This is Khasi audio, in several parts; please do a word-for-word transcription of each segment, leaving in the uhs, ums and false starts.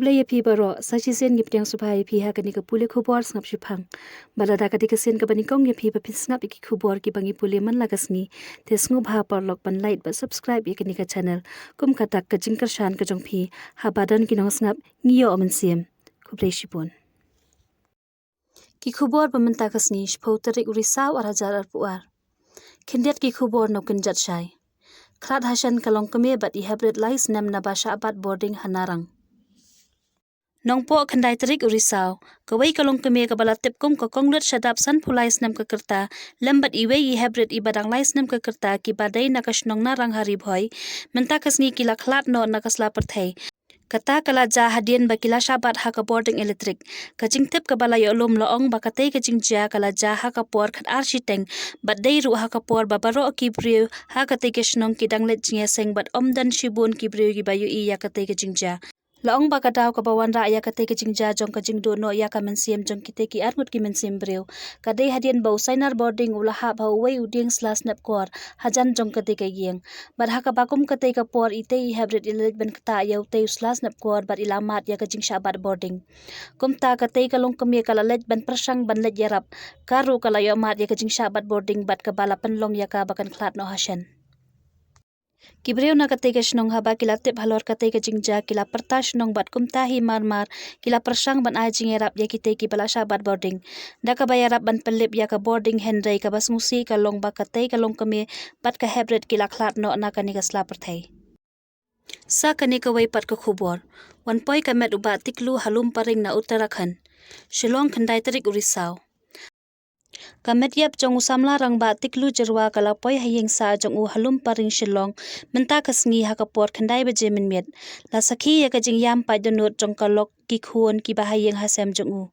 Khublei ïa phi baroh, sa shisien ngi pdiang sngewbha ïa phi ha kane ka pule khubor sngap shiphang. Bad lada ka dei ka sien kaba nyngkong ïa phi ba phin sngap ïa ki khubor kiba ngi pule man la ka sngi, te sngewbha paralok ban like bad subscribe ïa kane ka channel. Kum ka dak ka jingkyrshan ka jong phi, haba don ki nongsngap ngi ïoh mynsiem. Khublei shibun. Ki khubor ba mynta ka sngi, shiphew tarik u Risaw ar hajar arphew ar. Khyndiat ki khubor na u kynjat shai. Khlad ha shen ka longkmie bad i hep rit lai snem naba shah bat boarding ha Narang. Nongpoh khyndai tarik u Risaw, kawei ka longkmie kaba la tip kum ka Konglut Shadap sanphew lai snem ka rta, lem bad iwei i hep rit iba dang lai snem ka rta kiba dei na ka shnong Narang ha Ri Bhoi, mynta ka sngi ki la khlad noh na ka sla pyrthei. Kata ka la jia hadien ba ki la shah bat ha ka boarding elektrik. Ka jingtip kaba la ïoh lum la ong ba katei ka jingjia ka la jia ha ka por khatar shiteng, bad dei ruh ha ka por ba baroh ki briew ha katei ka shnong ki dang leit jingïaseng bad ym don shibun ki briew kiba ïohi ïa katei ka jingjia. La ong ba ka daw kaba wanrah ïa katei ka jingjia jong ka jingduh noh ïa ka mynsiem jong kitei ki arngut ki mynsiem briew ka dei hadien ba u Sainar Bording u la hap ha uwei u dieng sla snep kor hajan jong katei ka ïing. Bad ha kaba kum katei ka por itei i hep rit i la leit ban ktah ïa utei u sla snep kor bad i la mad ïa ka jingshah bat boarding. Kumta katei ka longkmie ka la leit ban pyrshang ban leit ïarap, ka ruh ka la ïoh mad ïa ka jingshah bat boarding bad kaba la pynlong ïa ka ba kan khlad noh ha shen. Ki briew na katei ka shnong haba ki la tip halor katei ka jingjia ki la pyrta shnong bad kumta hi mar mar ki la pyrshang ban ai jingïarap ïa kitei kiba la shah bat boarding. Da kaba ïarap ban pynlip ïa ka boarding hynrei kaba sngewsih ka long ba katei ka longkmie bad ka hep rit ki la khlad noh na kane ka sla pyrthei. Sa kane kawei pat ka khubor. Wan poi ka met u Bah Tiklu ha Lumparing na Uttarakhand. Shillong khyndai tarik u Risaw. Ka met ïap jong u samla rangbah Tiklu Jyrwa ka la poi ha ïing sah jong u ha Lumparing Shillong mynta ka sngi ha ka por khyndai baje mynmiet. La sakhi ïa ka jingïam paid dohnud jong ka lok ki khun kiba ha ïing ha sem jong u.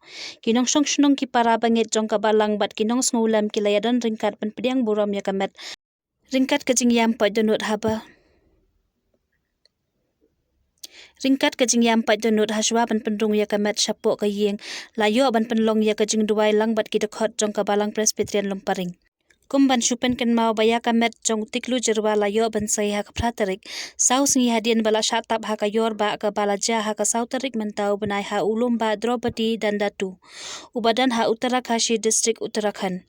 Ki nongshong shnong, ki para bangeit jong ka balang bad ki nongsngewlem ki la ïadon ryngkat ban pdiang burom ïa ka met ryngkat ka jingïam paid dohnud haba. Ryngkat ka jingïam paid dohnud hashwa ban pynrung ïa ka met shapoh ka ïing, la ïoh ban pynlong ïa ka jingduwai lang bad ki dkhot jong ka Balang Presbyterian Lumparing. Kum ban shu pynkynmaw ba ïa ka met jong u Tiklu Jyrwa la ïoh ban sei ha ka phra tarik, saw sngi hadien ba la shah tap ha ka ïor bah kaba la jia ha ka saw tarik mynta u bnai ha u lum bah Draupadi Dandatu, uba don ha Uttarakashi District, Uttarakhand.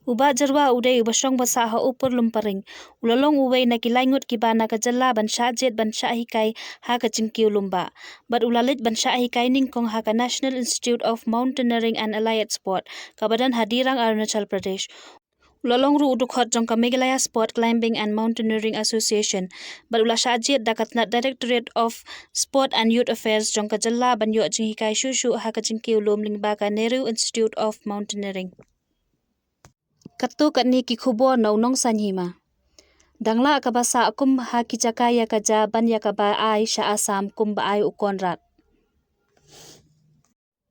U Bah Jyrwa u dei uba shong ba sah ha Upper Lumparing. U la long uwei na ki lai ngut kiba na ka jylla ban shah jied ban shah hikai ha ka jingkiew lum bah. Bad u la leit ban shah hikai nyngkong ha ka National Institute of Mountaineering and Allied Sport, kaba don ha Dirang, Arunachal Pradesh. U la long ruh u dkhot jong ka Meghalaya Sport Climbing and Mountaineering Association. Bad u la shah jied da ka tnat Directorate of Sport and Youth Affairs jong ka jylla ban ïoh jinghikai shuh shuh ha ka jingkiew lum lyngba ka Nehru Institute of Mountaineering. Katto katne ki khubor na u Nongsaiñ Hima. Dang lah kaba sah kum ha ki jaka ïa ka ja ban ïa kaba ai sha Assam kum ba ai u Conrad.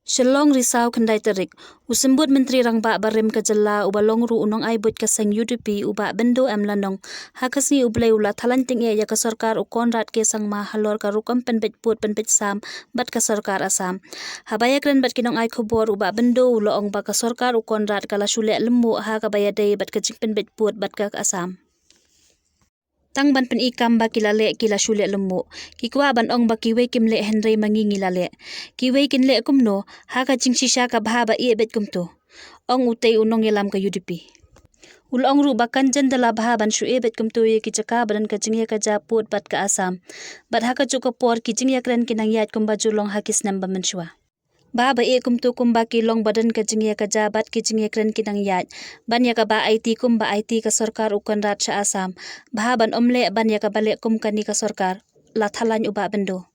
Shillong, Risaw khyndai tarik. U Symbud Myntri Rangbah barim ka jylla uba long ruh u nongai buit ka seng U D P u Bah Byndo M Lynnong, ha ka sngi U Blei u la thalan tyngeh ïa ka sorkar u Conrad K Sangma halor ka rukom pynbeit pud pynbeit sam bad ka sorkar Assam. Haba ïakren bad ki nongai khubor u Bah Byndo u la ong ba ka sorkar u Conrad ka la shu leh lymmuh ha kaba ïadei bad ka jingpynbeit pud bad ka Assam. Tang ban pyni kam ba ki la leh ki la shu leh lymmuh. Ki kwah ban ong ba kiwei kim leh hynrei ma ngi ngi la leh. Kiwei kin leh kumno, ha ka jingshisha ka bha ba ïeh beit kumto, ong utei u nongïalam ka U D P. U la ong ruh ba kan jan da la bha ban shu ïeh beit kumto ïa ki jaka ba don ka jingïakajia pud bad ka Assam. Bad ha kajuh ka por ki jingïakren ki nang ïaid kumba ju long ha ki snem ba mynshuwa. Bha ba ïeh kumto kumba ki long ba don ka jingïakajia bad ki jingïakren ki nang ïaid ban ïa kaba aiti kumba aiti ka sorkar u Conrad sha Assam. Bha ban ym leh ban ïa kaba leh kum kane ka sorkar, la thalan u Bah Byndo.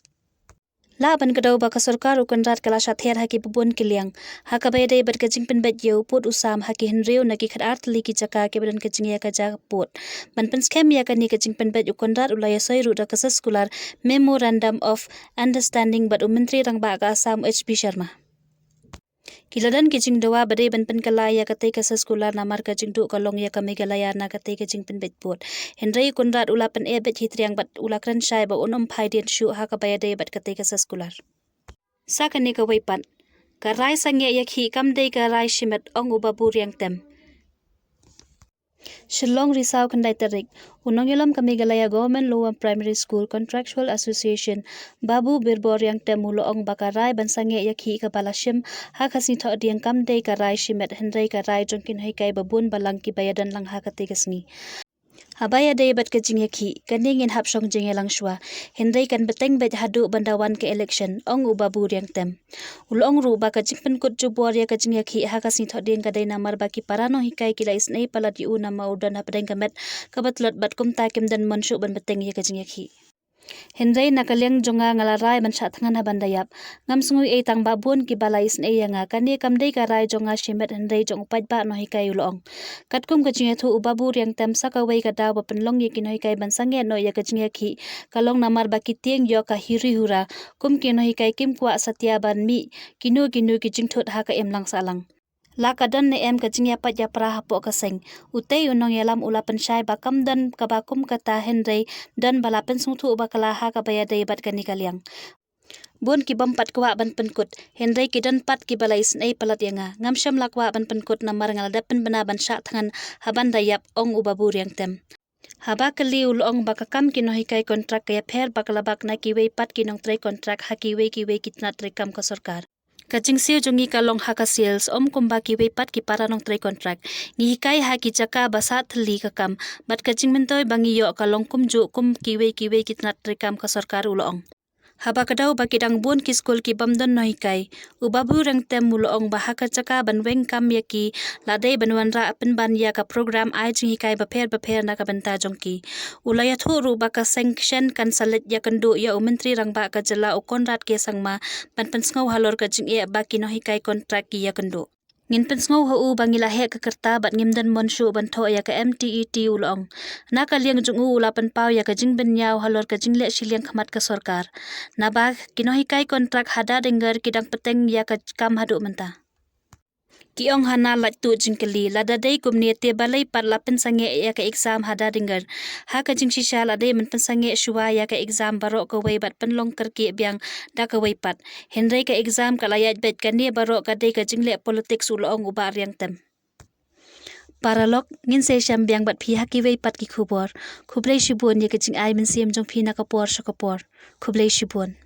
Lah ban kdew ba ka sorkar u Conrad ka la shah ther ha kiba bun ki liang ha kaba ïadei bad ka jingpynbeit ïa u pud u sam ha ki hynriew na ki khatar tylli ki jaka kiba don ka jingïakajia pud. Ban pynskhem ïa kane ka jingpynbeit u Conrad u la ïasoi ruh da ka seskular Memorandum of Understanding bad u Myntri Rangbah ka Assam H P Sharma. Ki la don ki jingdawa ba dei ban pynkylla ïa katei ka seskular namar ka jingduh ka long ïa ka Meghalaya na katei ka jingpynbeit pud. Hynrei u Conrad u la pyneh beit hi triang bad u la kren shai ba un ym phai dien shuh ha kaba ïadei bad katei ka seskular. Sa kane kawei pat. Ka rai sangeh ïa khih kam dei ka rai shimet, ong u Bah Buriang Tem. Shillong, risaw khyndai tarik. U nongïalam ka Meghalaya Government Lower Primary School Contractual Association, Babu Birbor Riangtem, u la ong ba ka rai ban sangeh ïa khih kaba la shim ha ka sngi Thohdieng kam dei ka rai shimet, hynrei ka rai jong ki nonghikai babun balang kiba ïadon lang ha katei ka sngi. Haba ïadei bad ka jingïakhih, kane ngin hap shong jingïalang shuwa, hynrei kan bteng beit haduh ban da wan ka election, ong u Babu Riangtem. U la ong ruh ba ka jingpynkut jubor ïa ka jingïakhih ha ka sngi Thohdieng ka dei namar ba ki para nonghikai ki la isynei palat ïa u namar u don hapdeng ka met kaba tlot bad kumta kim don mon shuh ban bteng ïa ka jingïakhih. Hynrei na ka liang jong nga, nga la rai ban shah thngan ha ban da ïap. Ngam sngew ei tang ba bun kiba la isynei ïa nga. Kane kam dei ka rai jong nga shimet, hynrei jong u paidbah nonghikai, u la ong. Katkum ka jingïathuh u Babu Riangtem, sa kawei ka daw ba pynlong ïa ki nonghikai ban sangeh noh ïa ka jingïakhih ka long namar ba ki tieng ïoh ka huri hura, kum ki nonghikai kim kwah satia ban mih kino kino ki jingthut ha ka imlang sahlang. La ka don ne em ka jingïapait ïapra hapoh ka seng, utei u nongïalam u la pynshai ba kam don kaba kum kata, hynrei don ba la pynsngewthuh bakla ha kaba ïadei bad kane ka liang. Bun ki bym pat kwah ban pynkut, hynrei ki don pat kiba la isynei palat ïa nga. Ngam shym la kwah ban pynkut namar nga la dep pynbna ban shah thngan ha ban da ïap, ong u Babu Riangtem. Haba kylli, u la ong ba ka kam ki nonghikai kontrak ka ïapher bakla bak na kiwei pat ki nongtrei kontrak ha kiwei kiwei ki tnat treikam ka sorkar. Ka jingsiew jong ngi ka long ha ka sales, ym kumba kiwei pat ki para nongtrei kontrak. Ngi hikai ha ki jaka ba sah thylli ka kam, bad ka jingmyntoi ba ngi ïoh ka long kumjuh kum kiwei kiwei ki tnat treikam ka sorkar, u la ong. Haba kdew ba ki dang bun ki skul ki bym don nonghikai, u Babu Riangtem u la ong ba ha ka jaka ban weng kam ïa ki, la dei ban wanrah pynban ïa ka program ai jinghikai bapher bapher na ka bynta jong ki. U la ïathuh ruh ba ka seng Shen kan sa leit ïakynduh ïa u Myntri Rangbah ka jylla u Conrad K Sangma ban pynsngew halor ka jingeh ba ki nonghikai kontrak ki ïakynduh. Ngin pynsngew ha u ba ngi la heh ka rta bad ngim don mon shuh ban thoh ïa ka M T E T, u la ong. Na ka liang jong u, u la pynpaw ïa ka jingbynñiaw halor ka jingleh shiliang khmat ka sorkar. Naba ki nonghikai kontrak ha Dadinger ki dang bteng ïa ka kam haduh mynta. Ki ong hana lait tuh jingkylli, lada dei kumne te balei pat la pynsangeh ïa ka exam ha Dadinger? Ha ka jingshisha la dei ban pynsangeh shuwa ïa ka exam baroh kawei bad pynlong kyrkieh biang da kawei pat. Hynrei ka exam ka la ïaid beit, kane baroh ka dei ka jingleh politics, u la ong u Bah Riangtem. Paralok, ngin sa ïashem biang bad phi ha kiwei pat ki khubor. Khublei shibun ïa ka jingai mynsiem jong phi na ka por sha ka por. Khublei shibun.